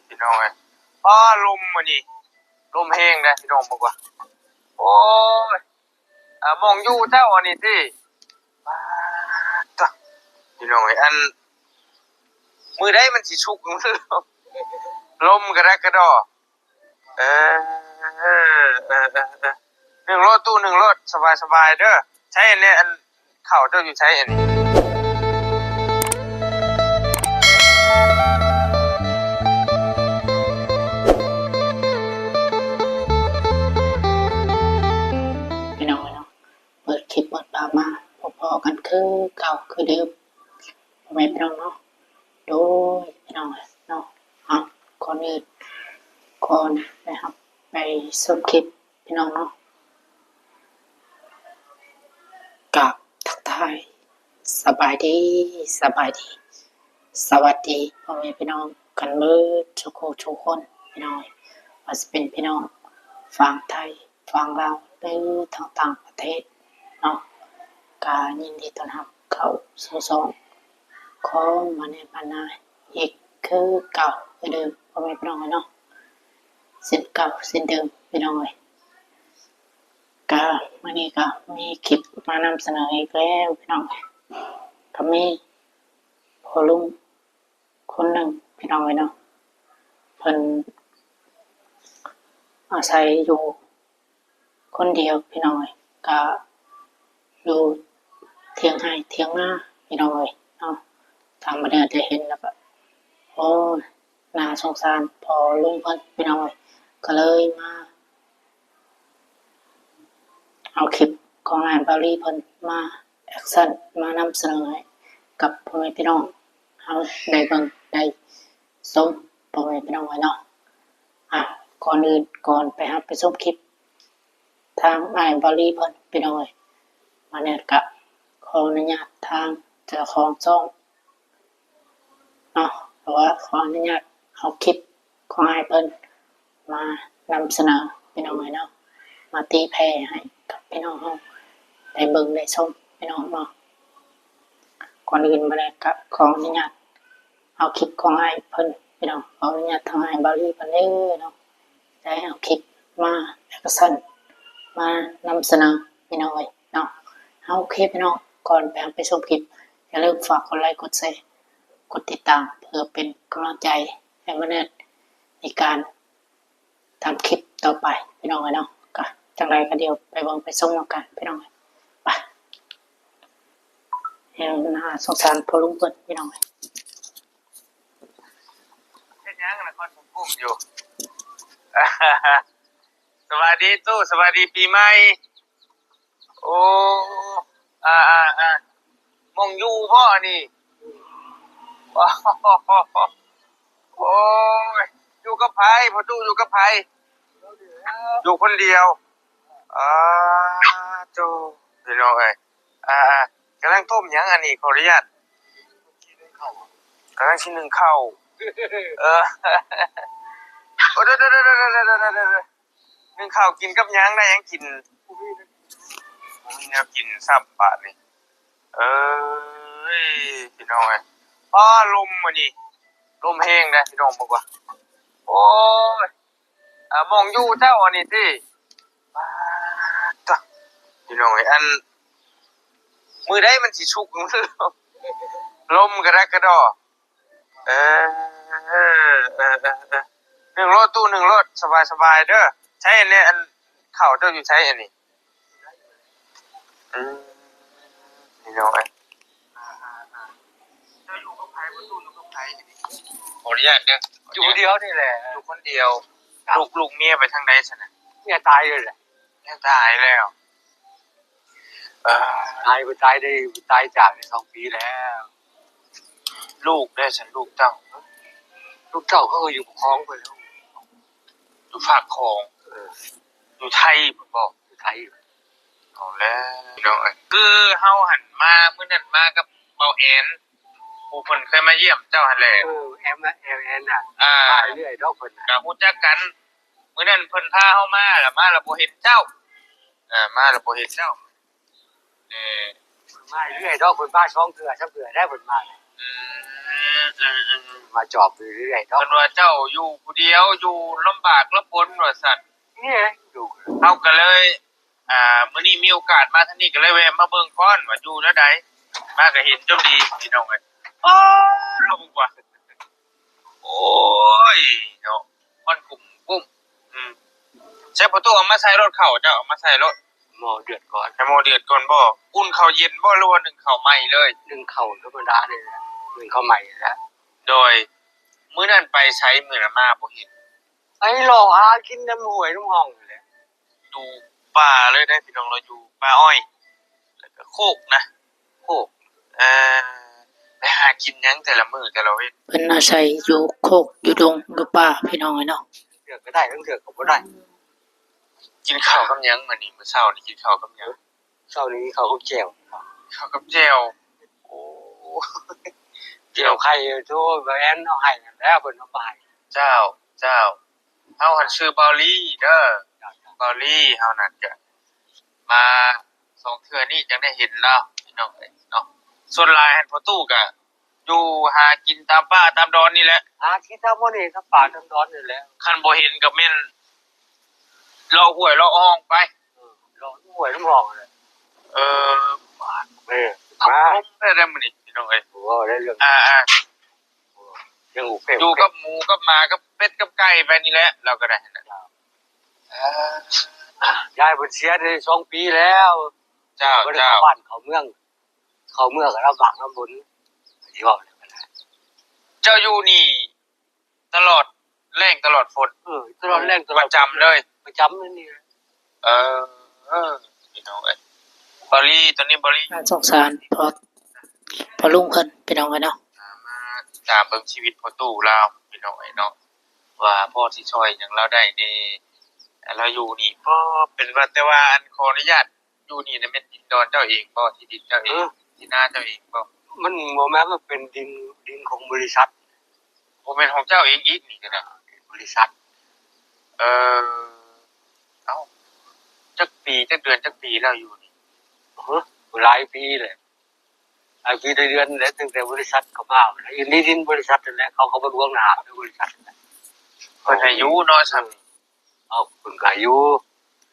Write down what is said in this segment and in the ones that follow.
ພີ່ນ້ອງເອີຍ ຟ້າລົມມື້ນີ້ ລົມແຮງເດ້ພີ່ນ້ອງ ເບິ່ງວ່າ ໂອ້ຍ ອ່າ ໝ່ອງຢູ່ເຈົ້າອັນນີ້ຕິ ປາດໂທ້ ພີ່ນ້ອງເອີຍ ອັນ ມື້ໃດມັນຊິສຸກ ລົມກະດັກກະດໍ ເອີ ເອີ ເອີ ເອີ ໜຶ້ງໂລດຕູ້ ໜຶ້ງໂລດ ສະບາຍໆເດີ ໃຊ້ອັນນີ້ ອັນ ເຂົ້າເຈົ້າຢູ່ໃສອັນນີ້? ພີ່ນ້ອງເອີຍເນາະ ເປີດຄລິບເປີດພາບມາ ພໍ້ກັນຄືເກົ່າຄືເດີມ ພໍ່ແມ່ພີ່ນ້ອງເນາະ ໂດຍ ພີ່ນ້ອງເນາະ ເອົາ ກ່ອນອື່ນ ກ່ອນໄປຮັບ ໄປຊົມຄລິບ ພີ່ນ້ອງເນາະ ກາບທັກທາຍ ສະບາຍດີ ສະບາຍດີ ສະຫວັດດີ ພໍ່ແມ່ພີ່ນ້ອງກັນເບິດທຸກຜູ້ທຸກຄົນ ພີ່ນ້ອງເອີຍ ວ່າຊິເປັນພີ່ນ້ອງຝັ່ງໄທ ຝັ່ງລາວ ຫຼື ທາງຕ່າງປະເທດເນາະ ກະຍິນດີຕ້ອນຮັບເຂົ້າສູ່ຊ່ອງຂອງມາແນບບ້ານນາອີກຄືເກົ່າຄືເດີມ ພໍ່ແມ່ພີ່ນ້ອງເນາະ ເຊັ່ນເກົ່າເຊັ່ນເດີມ ພີ່ນ້ອງເອີຍ ກະມື້ນີ້ກະມີຄລິບມານຳສະເໜີອີກແລ້ວ ພີ່ນ້ອງເອີຍ ກະມີພໍ່ລຸງ ຄົນໜຶ່ງ ພີ່ນ້ອງເອີຍເນາະ ເພິ່ນອາໄສຢູ່ຄົນດຽວ ພີ່ນ້ອງເອີຍ ກະຢູ່ຖຽງໄຮ່ຖຽງນາ ພີ່ນ້ອງເອີຍເນາະ ທາງມາແນບໄດ້ເຫັນແລ້ວກະ ໂອ້ຍ ໜ້າສົງສານພໍ່ລຸງເພິ່ນ ພີ່ນ້ອງເອີຍ ກະເລີຍມາ ເອົາຄລິບຂອງອ້າຍເບົາລີເພິ່ນມາແອັກຊັນ ມານຳສະເໜີໃຫ້ກັບພໍ່ແມ່ພີ່ນ້ອງເຮົາໄດ້ເບິ່ງໄດ້ຊົມ ພໍ່ແມ່ພີ່ນ້ອງເອີຍເນາະ ອ່າ ກ່ອນອື່ນ ກ່ອນໄປຮັບໄປຊົມຄລິບທາງອ້າຍເບົາລີເພິ່ນ ພີ່ນ້ອງເອີຍ ມາແນບກະຂໍອະນຸຍາດທາງເຈົ້າຂອງຊ່ອງ ເນາະ ແຕ່ວ່າຂໍອະນຸຍາດເອົາຄລິບຂອງອ້າຍເພິ່ນມານຳສະເໜີ ພີ່ນ້ອງເອີຍເນາະ ມາຕີແຜ່ໃຫ້ກັບພີ່ນ້ອງເຮົາໄດ້ເບິ່ງໄດ້ຊົມ ພີ່ນ້ອງເນາະ ກ່ອນອື່ນມາແລ້ວກະຂໍອະນຸຍາດເອົາຄລິບຂອງອ້າຍເພິ່ນ ພີ່ນ້ອງ ຂໍອະນຸຍາດທາງອ້າຍເບົາລີເພິ່ນເດີເນາະ ໄດ້ເອົາຄລິບມາແອັກຊັນ ມານຳສະເໜີ ພີ່ນ້ອງເອີຍເນາະ ເອົາ ໂອເຄ ພີ່ນ້ອງ ກ່ອນໄປຮັບໄປຊົມຄລິບ ຢ່າລືມຝາກກົດໄລ ກົດແຊ ກົດຕິດຕາມ ເພື່ອເປັນກຳລັງໃຈໃຫ້ມາແນບໃນການທຳຄລິບຕໍ່ໄປ ພີ່ນ້ອງເອີຍເນາະ ກະຈັ່ງໃດກະດຽວໄປເບິ່ງໄປຊົມນຳກັນ ພີ່ນ້ອງເອີຍ ໄປ ເຫັນໜ້າສົງສານພໍ່ລຸງເພິ່ນ ພີ່ນ້ອງເອີຍ ເຮັດຫຍັງນະ ຄອນກຸ້ມຢູ່ ສະບາຍດີຕູ້ ສະບາຍດີປີໃໝ່ ໂອ້ ອາໆໆ ໝ່ອງຢູ່ບໍ່ອັນນີ້? ໂອ້ຍ ຢູ່ກັບໃຜ? ພໍ່ຕູ້ຢູ່ກັບໃຜ? ຢູ່ຄົນດຽວ ອາໂທ້ ພີ່ນ້ອງເອີຍ ອາໆ ກຳລັງຕົ້ມຫຍັງອັນນີ້? ຂໍອະນຸຍາດ ກຳລັງຊິໜຶ້ງເຂົ້າ ເອີ ໂອ້ ໜຶ້ງເຂົ້າກິນກັບຫຍັງ? ໄດ້ຫຍັງກິນ? ບໍ່ມີແນວກິນຊ້ຳບາດນີ້ ເອີ ພີ່ນ້ອງເອີຍ ຟ້າລົມມື້ນີ້ ລົມແຮງເດ້ພີ່ນ້ອງ ເບິ່ງວ່າ ໂອ້ຍ ອ່າ ໝ່ອງຢູ່ເຈົ້າອັນນີ້ຕິ ປາດໂທ້ ພີ່ນ້ອງເອີຍ ອັນ ມື້ໃດມັນຊິສຸກ ລົມກະດັກກະດໍ ເອີ ເອີ ໜຶ້ງໂລດຕູ້ ໜຶ້ງໂລດ ສະບາຍໆເດີ ໃຊ້ອັນນີ້ ອັນ ເຂົ້າເຈົ້າຢູ່ໃສອັນນີ້? ອືມ ພີ່ນ້ອງເອີຍ ເຈົ້າຢູ່ກັບໃຜ? ບໍ່ຕູ້ຢູ່ກັບໃຜ? ຂໍອະນຸຍາດເດີ ຢູ່ຄົນດຽວນີ້ແຫຼະ ຢູ່ຄົນດຽວ ລູກ ລູກເມຍໄປທາງໃດຊັ້ນນະ? ເມຍຕາຍເລີຍແຫຼະ ເມຍຕາຍແລ້ວ ເອີ ຕາຍ ຕາຍໄດ້ ຕາຍຈາກໄດ້ສອງປີແລ້ວ ລູກເດ້ຊັ້ນ ລູກເຕົ້າ ລູກເຕົ້າເຂົາກໍຢູ່ປາກຂອງພຸ້ນແຫຼະ ຢູ່ປາກຂອງ ເອີ ຢູ່ໄທພຸ້ນບໍ? ຢູ່ໄທ ເອົາແລ້ວ ພີ່ນ້ອງເອີຍ ຄືເຮົາຫັ້ນມາ ມື້ນັ້ນມາກັບເບົາແອນ ຜູ້ເພິ່ນເຄີຍມາຢ້ຽມເຈົ້າຫັ້ນແຫຼະ ເອີ ແອນນະ ແອນ ແອນນະ ອ່າ ມາເລື້ອຍດອກເພິ່ນນະ ກະຮູ້ຈັກກັນ ມື້ນັ້ນເພິ່ນພາເຮົາມາ ລະມາລະບໍ່ເຫັນເຈົ້າ ເອີ ມາລະບໍ່ເຫັນເຈົ້າ ເອີ ມາເລື້ອຍດອກ ເພິ່ນມາສອງເທື່ອສາມເທື່ອແລ້ວ ເພິ່ນມາ ອືມ ອືມ ອືມ ມາຈອບຢູ່ເລື້ອຍໆເນາະ ເພິ່ນວ່າເຈົ້າຢູ່ຜູ້ດຽວ ຢູ່ລຳບາກລຳບົນວ່າຊັ້ນ ນີ້ແຫຼະຢູ່ ເຮົາກໍເລີຍ ອ່າ ມື້ນີ້ມີໂອກາດມາທາງນີ້ກໍເລີຍແວ່ມາເບິ່ງກ່ອນວ່າຢູ່ແນວໃດ ມາກໍເຫັນຈົນດີພີ່ນ້ອງເອີຍ ໂອ້ ລາວບໍ່ວ່າ ໂອ້ຍເນາະ ມັນກຸ້ມໆ ອືມ ໃຊ້ປະຕູເອົາມາໃສ່ລົດເຂົ້າ ເຈົ້າເອົາມາໃສ່ລົດ ໝໍ້ເດືອດກ່ອນ ໃຫ້ໝໍ້ເດືອດກ່ອນບໍ່? ອຸ່ນເຂົ້າເຢັນບໍ່ ຫຼືວ່າໜຶ້ງເຂົ້າໃໝ່ເລີຍ? ໜຶ້ງເຂົ້າທຳມະດານີ້ແຫຼະ ໜຶ້ງເຂົ້າໃໝ່ນີ້ແຫຼະ ໂດຍ ມື້ນັ້ນໄປໃສ ມື້ນັ້ນມາບໍ່ເຫັນ ໄປເລາະຫາກິນນຳຫ້ວຍນຳຮ່ອງນີ້ແຫຼະ ຢູ່ປ່າເລີຍເດ້ພີ່ນ້ອງເນາະ ຢູ່ປ່າອ້ອຍ ແລ້ວກໍໂຄກນະ ໂຄກ ເອີ ໄປຫາກິນຫຍັງແຕ່ລະມື້ແຕ່ລະເວັນ? ເພິ່ນອາໄສຢູ່ໂຄກຢູ່ດົງຢູ່ປ່າພີ່ນ້ອງເອີຍເນາະ ເທື່ອກໍໄດ້ ບາງເທື່ອກໍບໍ່ໄດ້. ກິນເຂົ້າກັບຫຍັງມື້ນີ້? ມື້ເຊົ້ານີ້ກິນເຂົ້າກັບຫຍັງ? ເຊົ້ານີ້ກິນເຂົ້າກັບແຈ່ວ ເຂົ້າກັບແຈ່ວ ໂອ້ ແຈ່ວໄຂ່ ໂທ ບໍ່ແມ່ນເອົາໃຫ້ຫັ້ນແຫຼະ ເພິ່ນເອົາມາໃຫ້ ເຈົ້າ ເຈົ້າ ເຮົາຫັ້ນຊື່ເບົາລີເດີ ເບົາລີ ເຮົານັ້ນກະມາສອງເທື່ອນີ້ຈັ່ງໄດ້ເຫັນລາວ ພີ່ນ້ອງເອີຍເນາະ ສ່ວນຫຼາຍຫັ້ນພໍ່ຕູ້ກະຢູ່ຫາກິນຕາມປ່າຕາມດອນນີ້ແຫຼະ ຫາກິນຕາມບ່ອນນີ້ ຕາມປ່າຕາມດອນນີ້ແຫຼະ ຄັນບໍ່ເຫັນກະແມ່ນ ເລາະຫ້ວຍເລາະຮ່ອງໄປ ເອີ ເລາະຫ້ວຍນຳຮ່ອງຫັ້ນແຫຼະ ເອີ ເອີ ມາ ມາ ແທ້ໆມື້ນີ້ພີ່ນ້ອງເອີຍ ເວົ້າໄດ້ເລື່ອງ ອ່າໆ ເລື່ອງອຸເພກ ຢູ່ກັບໝູກັບໝາກັບເປັດກັບໄກ່ໄປນີ້ແຫຼະ ລາວກໍໄດ້ ເຈົ້າ ເອີ ຍາຍເພິ່ນເສຍໄດ້ສອງປີແລ້ວ ເຈົ້າ ບໍ່ໄດ້ເຂົ້າ ເຈົ້າ ບ້ານເຂົ້າເມືອງ ເຂົ້າເມືອງກໍລຳບາກລຳບົນ ຊິເວົ້າແນວໃດ ເຈົ້າຢູ່ນີ້ ຕະຫຼອດແລ້ງຕະຫຼອດຝົນ ເອີ ຕະຫຼອດແລ້ງຕະຫຼອດ ປະຈຳເລີຍ ປະຈຳເລີຍນີ້ ເອີ ເອີ ພີ່ນ້ອງເອີຍ ເບົາລີ ຕອນນີ້ເບົາລີ ໜ້າສົງສານພໍ່ ພໍ່ລຸງເພິ່ນ ພີ່ນ້ອງເອີຍເນາະ ມາຕິດຕາມເບິ່ງຊີວິດພໍ່ຕູ້ລາວ ພີ່ນ້ອງເອີຍເນາະ ວ່າພໍຊິຊ່ອຍຫຍັງລາວໄດ້ແດ່ ລາວຢູ່ນີ້ ເປັນວ່າ ແຕ່ວ່າ ອັນ ຂໍອະນຸຍາດ ຢູ່ນີ້ນະແມ່ນດິນດອນເຈົ້າເອງບໍ່? ທີ່ດິນເຈົ້າເອງ? ເອີ ທີ່ນາເຈົ້າເອງບໍ່? ມັນບໍ່ແມ່ນ ມັນເປັນດິນ ດິນຂອງບໍລິສັດ ບໍ່ແມ່ນຂອງເຈົ້າເອງອີກນີ້ກໍໄດ້ ເອີ ເປັນບໍລິສັດ ເອີ ເອົ້າ ຈັກປີ ຈັກເດືອນ ຈັກປີແລ້ວຢູ່ນີ້? ເອີ ຫຼາຍປີແຫຼະ ຫຼາຍປີຫຼາຍເດືອນແຫຼະ ຕັ້ງແຕ່ບໍລິສັດເຂົ້າມາພຸ້ນແຫຼະ ຢູ່ໃນດິນບໍລິສັດຫັ້ນແຫຼະ ເຂົາກໍບໍ່ລວງໜ້າບໍລິສັດຫັ້ນແຫຼະ ເພິ່ນໃຫ້ຢູ່ເນາະ ເອີ ຊັ້ນ ເອົາ ເພິ່ນກໍໃຫ້ຢູ່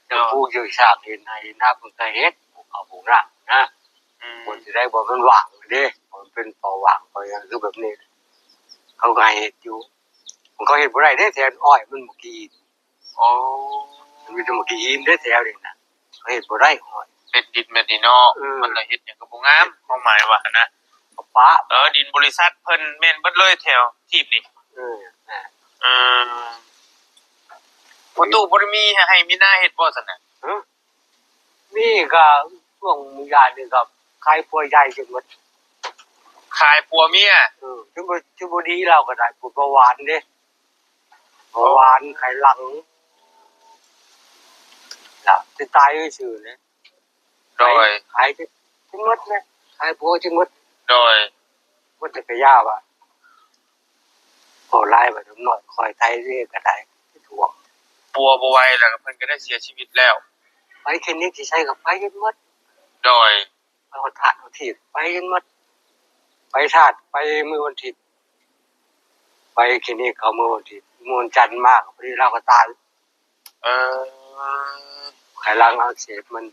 ເຈົ້າ ເຈົ້າ ປູກເຈົ້າສ້າງ ເຮັດໄຮ່ເຮັດນາ ເພິ່ນກໍເຮັດ ປູກເຂົ້າປູກນານະ ອືມ ບໍ່ຊິໄດ້ ບໍ່ແມ່ນວ່າງເດ້ ບໍ່ແມ່ນເປັນເປົ່າວ່າງເປົ່າຫຍັງ ຄືແບບນີ້ ເຂົາກໍໃຫ້ເຮັດຢູ່ ຂອງເຂົາເຮັດບໍ່ໄດ້ເດ້ ແຖວອ້ອຍມັນບໍ່ກີ້ ໂອ້ ມັນມີແຕ່ໝາກຂີ້ຫີນເດ້ແຖວນີ້ນະ ເຂົາເຮັດບໍ່ໄດ້ອ້ອຍ ເປັນດິນແບບນີ້ເນາະ ເອີ ມັນລະເຮັດຫຍັງກໍບໍ່ງາມ ຄວາມໝາຍວ່າຫັ້ນນະ ກໍປະ ເອີ ດິນບໍລິສັດເພິ່ນແມ່ນເບິດເລີຍແຖວທີບນີ້ ເອີ ເອີ ພໍ່ຕູ້ບໍ່ໄດ້ມີໄຮ່ມີນາເຮັດບໍ່ຊັ້ນນະ? ຮະ ມີ ກໍຊ່ວງມື້ວານນີ້ກໍຂາຍຜົວໃຫຍ່ຈົນໝົດ ຂາຍຜົວເມຍ ເອີ ຈົນບໍ່ ຈົນບໍ່ດີລາວກໍໄດ້ ເບົາຫວານເດ້ ເບົາຫວານ ໄຂຫຼັງ ລະຈະຕາຍຊື່ໆເດ້ ໂດຍ ຂາຍ ຂາຍຈົນໝົດເລີຍ ຂາຍຜົວຈົນໝົດ ໂດຍ ໝົດຈັກກະຢາວ່າ ເວົ້າຫຼາຍວ່າໜ້ອຍ ຂ້ອຍໄທເດ້ກໍໄດ້ ເປັນຫ່ວງ ປົວບໍ່ໄຫວແລ້ວ ເພິ່ນກໍໄດ້ເສຍຊີວິດແລ້ວ ໄປຄລີນິກທີ່ໃສກໍໄປຈົນໝົດ ໂດຍ ໄປຮອດທາດຮອດທີບ ໄປຈົນໝົດ ໄປທາດ ໄປມື້ວັນທິດ ໄປຄລີນິກເຂົາມື້ວັນທິດ ມື້ວັນຈັນມາກໍພໍດີລາວກໍຕາຍ ເອີ ໄຂຫຼັງອັກເສບມັນ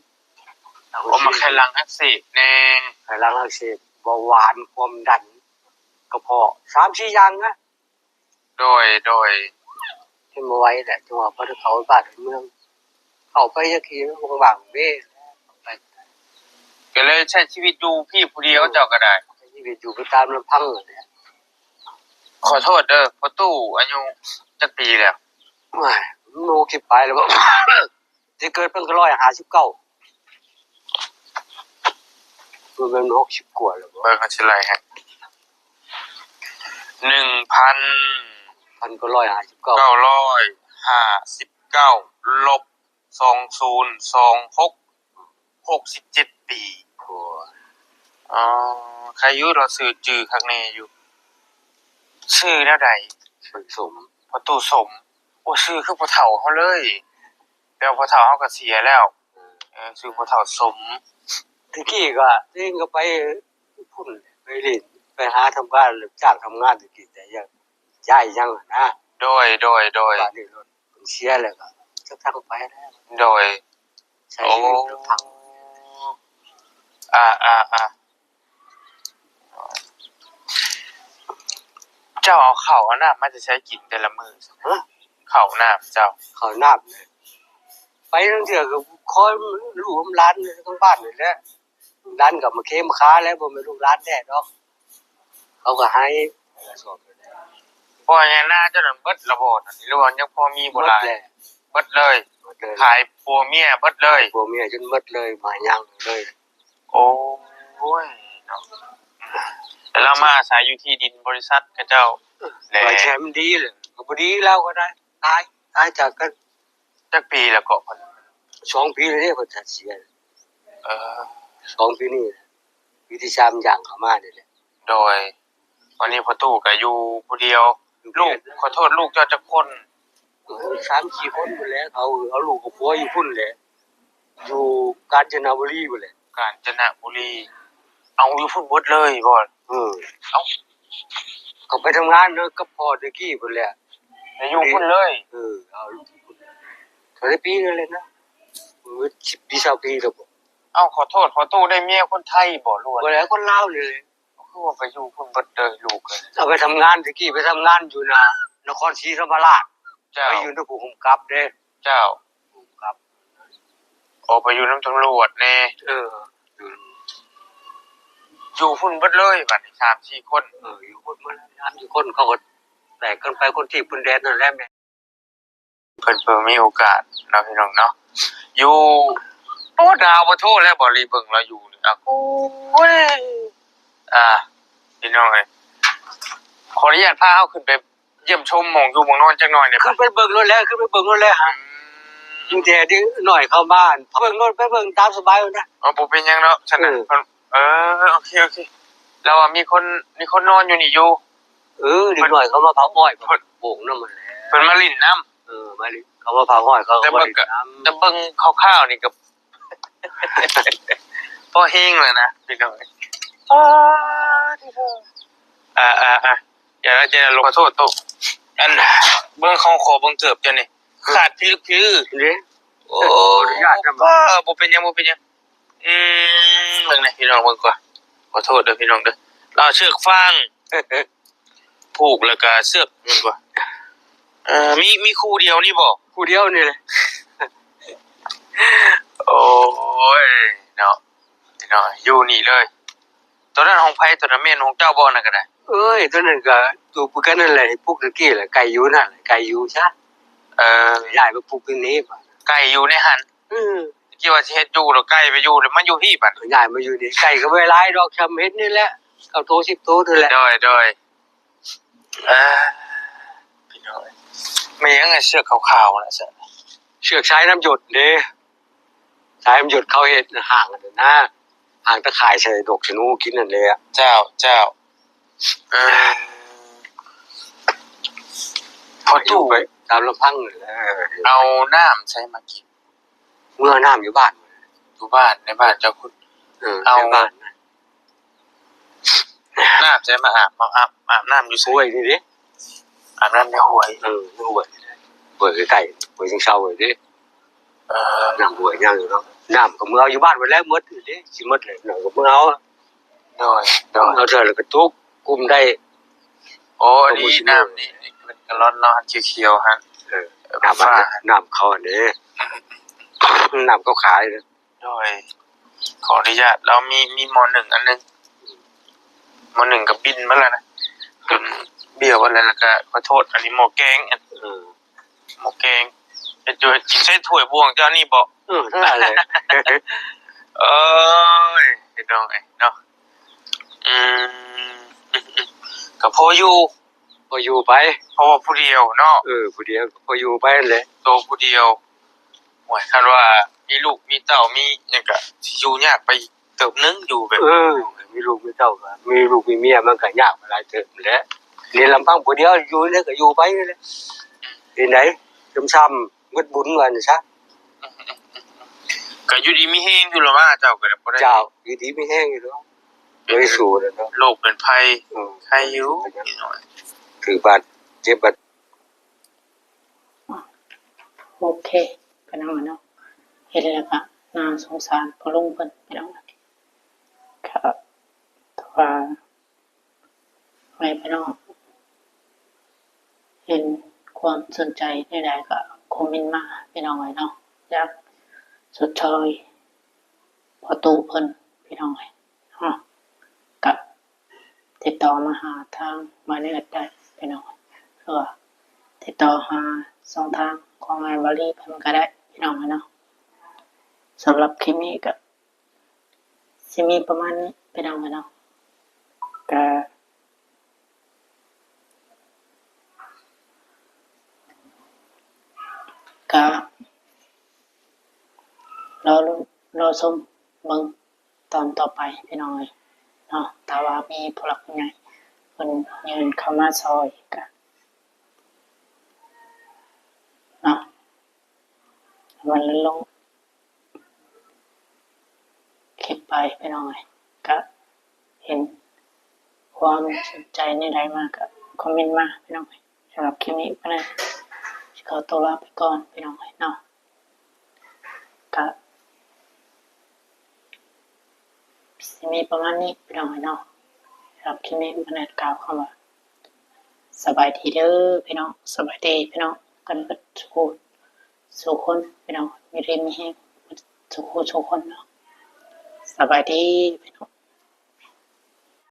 ໂອ້ ມັນໄຂຫຼັງອັກເສບແນ່ ໄຂຫຼັງອັກເສບ ເບົາຫວານ ຄວາມດັນ ກະເພາະ ສາມສີ່ຢ່າງນະ ໂດຍ ໂດຍ ເຫັນບໍ່ໄຫວແຫຼະ ຈັ່ງວ່າບໍ່ໄດ້ເຂົ້າບ້ານເມືອງ ເຂົ້າໄປຈັກທີມັນຫວ່າງເວ ກໍເລີຍໃຊ້ຊີວິດຢູ່ພີ້ຜູ້ດຽວ ເຈົ້າກໍໄດ້ ໃຊ້ຊີວິດຢູ່ໄປຕາມລຳພັງຫັ້ນແຫຼະ ຂໍໂທດເດີ ພໍ່ຕູ້ອາຍຸຈັກປີແລ້ວ? ໂອ້ຍ ມັນຫົກສິບປາຍແລ້ວບໍ່ ຊິເກີດເພິ່ນກໍຮ້ອຍຫ້າສິບເກົ້າ ມັນແມ່ນຫົກສິບກວ່າແລ້ວບໍ່ ເບິ່ງເຮົາຊິໄລ່ໃຫ້ ໜຶ່ງພັນ ພັນເກົ້າຮ້ອຍຫ້າສິບເກົ້າ ເກົ້າຮ້ອຍຫ້າສິບເກົ້າ ລົບ ສອງສູນສອງຫົກ ຫົກສິບເຈັດປີ ໂອ້ ອໍ ໃຄຢູ່ ລາວຊື່ຈື່ຄັກແນ່ຢູ່ ຊື່ແນວໃດ? ມັນສົມ ພໍ່ຕູ້ສົມ ໂອ້ ຊື່ຄືພໍ່ເຖົ້າເຮົາເລີຍ ແຕ່ວ່າພໍ່ເຖົ້າເຮົາກໍເສຍແລ້ວ ເອີ ຊື່ພໍ່ເຖົ້າສົມ ແຕ່ກີ້ກໍ ຕົວເອງກໍໄປພຸ້ນ ໄປຫຼິ້ນ ໄປຫາທຳງານ ຮັບຈ້າງທຳງານຕະກີ້ ແຕ່ຢາກຍ້າຍຫຍັງຫັ້ນນະ. ໂດຍ ໂດຍ ໂດຍ. ບາດນີ້ລົດມັນເສຍແລ້ວກໍຈັກທາງໄປແລ້ວ. ໂດຍ. ໃຊ້ຊີວິດລຳພັງ. ໂອ້ ອາ ອາ ອາ. ເຈົ້າເອົາເຂົ້າເອົານ້ຳມາແຕ່ໃສກິນແຕ່ລະມື້? ຮະ? ເຂົ້ານ້ຳເຈົ້າ. ເຂົ້ານ້ຳ ໄປລາງເທື່ອກໍຂໍລູກນຳຫຼານທາງບ້ານນີ້ແຫຼະ. ຫຼານກໍມາເຄມາຄາແຫຼະ ບໍ່ແມ່ນລູກຫຼານແທ້ດອກ. ເຂົາກໍໃຫ້. ເພາະຫຍັງ ນາເຈົ້ານັ້ນເບິດລະບໍ່ ຫຼືວ່າຍັງພໍມີບໍ່ຫຼາຍ? ເບິດແລ້ວ. ເບິດເລີຍ? ເບິດເລີຍ. ຂາຍຜົວເມຍເບິດເລີຍ? ຂາຍຜົວເມຍຈົນເບິດເລີຍ ບໍ່ຫຍັງເລີຍ. ໂອ້ຍເນາະ. ແລ້ວລາວມາອາໄສຢູ່ທີ່ດິນບໍລິສັດເຂົາເຈົ້າແຫຼະ. ວ່າຊິໃຫ້ມັນດີແຫຼະ ກໍບໍ່ດີ ລາວກໍໄດ້ ຕາຍ ຕາຍຈາກກັນ. ຈັກປີແລ້ວເກາະເພິ່ນ? ສອງປີແລ້ວເດ້ ເພິ່ນເສຍ. ເອີ ສອງປີນີ້ ປີທີສາມຍ່າງເຂົ້າມານີ້ແຫຼະ. ໂດຍ. ວັນນີ້ພໍ່ຕູ້ກໍຢູ່ຜູ້ດຽວ. ລູກ ຂໍໂທດ ລູກເຈົ້າຈັກຄົນ? ເອີ ສາມສີ່ຄົນພຸ້ນແຫຼະ. ເອົາ ເອົາລູກເອົາຜົວຢູ່ພຸ້ນແຫຼະ ຢູ່ການຈະນະບູລີພຸ້ນແຫຼະ. ການຈະນະບູລີ. ເອົາ ຢູ່ພຸ້ນເບິດເລີຍບໍ່? ເອີ. ເອົ້າ ກໍໄປທຳງານເນາະ ກັບພໍ່ແຕ່ກີ້ພຸ້ນແຫຼະ. ໄປຢູ່ພຸ້ນເລີຍ? ເອີ ເອົາຢູ່ພຸ້ນ. ເທົ່າໃດປີນັ້ນແຫຼະນະ? ເອີ ສິບປີ ຊາວປີແລ້ວບໍ? ເອົ້າ ຂໍໂທດ ພໍ່ຕູ້ໄດ້ເມຍຄົນໄທບໍ ຫຼືວ່າ? ບໍ່ແຫຼະ ຄົນລາວນີ້ແຫຼະ. ຄືວ່າໄປຢູ່ພຸ້ນເບິດເລີຍລູກເອີຍ? ເອົາໄປທຳງານ ແຕ່ກີ້ໄປທຳງານຢູ່ນະ ນະຄອນສີທຳມະລາດ. ເຈົ້າ. ໄປຢູ່ນຳຜູ້ກຳກັບເດ້. ເຈົ້າ. ຜູ້ກຳກັບ. ໂອ້ ໄປຢູ່ນຳຕຳຫຼວດແດ່. ເອີ. ຢູ່ພຸ້ນເບິດເລີຍບາດນີ້ ສາມສີ່ຄົນ. ເອີ ຢູ່ພຸ້ນເບິດ ສາມສີ່ຄົນ ເຂົາກໍແຕກກັນໄປຄົນທີ່ຄົນແດນນັ້ນແຫຼະ. ແມ່ນ ເພິ່ນ ເພິ່ນມີໂອກາດເນາະ ພີ່ນ້ອງເນາະ ຢູ່ ໂອ້ ດາວບໍ່ໂທແລ້ວ ບໍ່ລີເບິ່ງລາວຢູ່ນີ້. ໂອ້ຍ ອ່າ ພີ່ນ້ອງເອີຍ ຂໍອະນຸຍາດພາເຮົາຂຶ້ນໄປ ຢ້ຽມຊົມໝ່ອງຢູ່ໝ່ອງນອນຈັກໜ່ອຍເດ້. ຂຶ້ນໄປເບິ່ງໂລດແຫຼະ ຂຶ້ນໄປເບິ່ງໂລດແຫຼະ. ອືມ ມີແຕ່ເດັກນ້ອຍເຂົ້າມາ ເບິ່ງໂລດ ໄປເບິ່ງຕາມສະບາຍໂລດນະ. ເອີ ບໍ່ເປັນຫຍັງເນາະ ຊັ້ນນະ. ເອີ ເອີ ໂອເຄ ໂອເຄ. ລາວວ່າມີຄົນ ມີຄົນນອນຢູ່ນີ້ຢູ່. ເອີ ເດັກນ້ອຍເຂົາມາເຜົາອ້ອຍ ເພິ່ນໂບກນຳຫັ້ນແຫຼະ. ເພິ່ນມາຫຼິ້ນນຳ. ເອີ ມາຫຼິ້ນ ເຂົາມາເຜົາອ້ອຍ ເຂົາກໍມາຫຼິ້ນນຳ. ແຕ່ເບິ່ງ ແຕ່ເບິ່ງຄ່າວໆນີ້ກໍ ພໍແຮງແລ້ວນະ ພີ່ນ້ອງ. ອໍ ອ່າໆໆ ຢ່າລະ ຢ່າລະ ຂໍໂທດໂຕະ. ອັນ ເບິ່ງ ຂໍ ຂໍເບິ່ງເກີບເຈົ້ານີ້ ຂາດພິລຶກພິລືເດ້. ໂອ້ ຂໍອະນຸຍາດນຳ. ບໍ່ເປັນຫຍັງ ບໍ່ເປັນຫຍັງ. ອືມ ເບິ່ງແດ່ພີ່ນ້ອງ ເບິ່ງກ່ອນ. ຂໍໂທດເດີພີ່ນ້ອງເດີ. ລາວເຊືອກຟາງ ຜູກແລ້ວກະເຊືອກແມ່ນບໍ່? ເອີ ມີ ມີຄູ່ດຽວນີ້ບໍ່? ຄູ່ດຽວນີ້ແຫຼະ. ໂອ້ຍເນາະ ພີ່ນ້ອງ ຢູ່ນີ້ເລີຍ. ໂຕນັ້ນຂອງໃຜ? ໂຕນັ້ນແມ່ນຂອງເຈົ້າບໍ່? ນັ້ນກໍໄດ້. ເອີຍ ໂຕນັ້ນກໍຢູ່ຄືກັນນັ້ນແຫຼະ ປູກຕະກີ້ແຫຼະ ໄກ່ຢູ່ນັ້ນ ໄກ່ຢູ່ຊະ. ເອີ ຍ້າຍມາປູກຢູ່ນີ້. ໄກ່ຢູ່ໃນຫັ້ນ. ອືມ ຄິດວ່າຊິເຮັດຢູ່ ແລ້ວໄກ່ໄປຢູ່ ແລ້ວມາຢູ່ພີ້ບັດ. ຍ້າຍມາຢູ່ນີ້ ໄກ່ກໍບໍ່ຫຼາຍດອກ ຊ່ຳເຮັດນີ້ແຫຼະ ເກົ້າໂຕ ສິບໂຕນີ້ແຫຼະ. ໂດຍ ໂດຍ. ເອີ ພີ່ນ້ອງ ແມ່ນຫຍັງເຊືອກຂາວໆນະ? ເຊືອກສາຍນ້ຳຢົດເດ້. ສາຍນ້ຳຢົດເຂົາເຮັດຫ້າງຫັ້ນນະ ຫ້າງຕາຂ່າຍໃສ່ນົກສະໜູກິນຫັ້ນແຫຼະ. ເຈົ້າ ເຈົ້າ. ເອີ ພໍ່ຕູ້ໄປຕາມລຳພັງຫັ້ນແຫຼະ. ເອົານ້ຳໃສມາກິນ? ເມືອນ້ຳຢູ່ບ້ານ ຢູ່ບ້ານ ໃນບ້ານເຈົ້າພຸ້ນ. ເອີ ເອົາ ໃນບ້ານນະ. ນ້ຳໃສມາອາບ? ມາອາບ ອາບນ້ຳຢູ່ໃສ? ຫ້ວຍນີ້ເດ້. ອາບນ້ຳໃນຫ້ວຍ. ເອີ ໃນຫ້ວຍ ຫ້ວຍໃກ້ໆ ຫ້ວຍເຊີງເຊົານີ້ເດ້. ເອີ ນ້ຳຫ້ວຍຍັງຢູ່ເນາະ. ນ້ຳກໍເມືອເອົາຢູ່ບ້ານໝົດແລ້ວ ໝົດເດ້ ຊິໝົດແລ້ວ ນ້ຳກໍເມືອເອົາ. ໂດຍ ໂດຍ. ເອົາເທື່ອລະກະຕຸກ ກຸ້ມໄດ້. ໂອ້ ອັນນີ້ນ້ຳນີ້ ນີ້ເປັນກາລອນເນາະ ອັນຂຽວໆຫັ້ນ. ເອີ ນ້ຳ ນ້ຳເຂົາຫັ້ນເດ້ ນ້ຳເຂົາຂາຍ. ໂດຍ ຂໍອະນຸຍາດ ລາວມີ ມີໝໍ້ໜຶ້ງອັນໜຶ່ງ ໝໍ້ໜຶ້ງກໍບິນມາແລ້ວນະ ຈົນບ້ຽວມາແລ້ວ. ແລ້ວກໍຂໍໂທດ ອັນນີ້ໝໍ້ແກງ. ເອີ ໝໍ້ແກງ ເຮັດຢູ່ ເຮັດກິນໃສ່ຖ້ວຍບ່ວງເຈົ້ານີ້ບໍ? ເອີ ນັ້ນແຫຼະ. ໂອ້ຍ ພີ່ນ້ອງເອີຍເນາະ. ອືມ ກໍພໍຢູ່ ພໍຢູ່ໄປ ເພາະວ່າຜູ້ດຽວເນາະ. ເອີ ຜູ້ດຽວກໍພໍຢູ່ໄປຫັ້ນແຫຼະ ໂຕຜູ້ດຽວ. ໂອ້ຍ ຄັນວ່າມີລູກມີເຕົ້າມີຫຍັງກະຊິຢູ່ຍາກໄປອີກເຕີບໜຶ່ງ ຢູ່ແບບ ເອີ ມີລູກມີເຕົ້າກໍ ມີລູກມີເມຍມັນກໍຍາກໄປຫຼາຍເຕີບແຫຼະ. ນີ້ລຳພັງຜູ້ດຽວຢູ່ນີ້ກໍຢູ່ໄປນີ້ແຫຼະ ເຮັດໃດ ຈຳຊ້ຳໝົດບຸນວ່າຊັ້ນຊະ. ກໍຢູ່ດີມີແຮງຢູ່ລະວ່າ ເຈົ້າກໍໄດ້ ເຈົ້າ ຢູ່ດີມີແຮງຢູ່ດອກ. ບໍ່ໄດ້ສູ້ແລ້ວເນາະ ໂລກເປັນໄພ ອືມ ໄຄຢູ່ພີ່ນ້ອງ ຖືກບາດເຈັບບາດ ໂອເຄ ພີ່ນ້ອງເນາະ ເຫັນແລ້ວກະໜ້າສົງສານພໍ່ລຸງເພິ່ນພີ່ນ້ອງ ກະຖືວ່າ ໃຫ້ພີ່ນ້ອງເຫັນຄວາມສົນໃຈແນວໃດກະຄອມເມັນມາພີ່ນ້ອງເອີຍເນາະ ຢາກຊົດຊ່ອຍພໍ່ຕູ້ເພິ່ນພີ່ນ້ອງເອີຍເນາະ ກະຕິດຕໍ່ມາຫາທາງບ່າວແນດໄດ້ພີ່ນ້ອງ ຫຼືວ່າຕິດຕໍ່ຫາຊ່ອງທາງຂອງອ້າຍບາລີເພິ່ນກະໄດ້ພີ່ນ້ອງເອີຍເນາະ ສຳລັບຄລິບນີ້ກະ ຊິມີປະມານນີ້ພີ່ນ້ອງເອີຍເນາະ ກະ ກະລໍລຸ້ນລໍຊົມເບິ່ງຕອນຕໍ່ໄປພີ່ນ້ອງເອີຍເນາະ ຖ້າວ່າມີຜູ້ຫຼັກຜູ້ໃຫຍ່ເພິ່ນຍື່ນເຂົ້າມາຊ່ອຍກະເນາະ ມັນລົງ ຄລິບໄປພີ່ນ້ອງເອີຍ ກະເຫັນຄວາມສົນໃຈແນວໃດມາກະຄອມເມັນມາພີ່ນ້ອງເອີຍ ສຳລັບຄລິບນີ້ປານນັ້ນ ຊິຂໍຕົວລາໄປກ່ອນພີ່ນ້ອງເອີຍເນາະ ກະຊິມີປະມານນີ້ພີ່ນ້ອງເອີຍເນາະ ສຳລັບຄລິບນີ້ປານນັ້ນ ກ່າວຄຳວ່າ ສະບາຍດີເດີພີ່ນ້ອງ ສະບາຍດີພີ່ນ້ອງກັນເບິດສູ່ ສູ່ຄົນພີ່ນ້ອງ ຢູ່ດີມີແຮງເບິດສູ່ ສູ່ຄົນເນາະ ສະບາຍດີພີ່ນ້ອງ.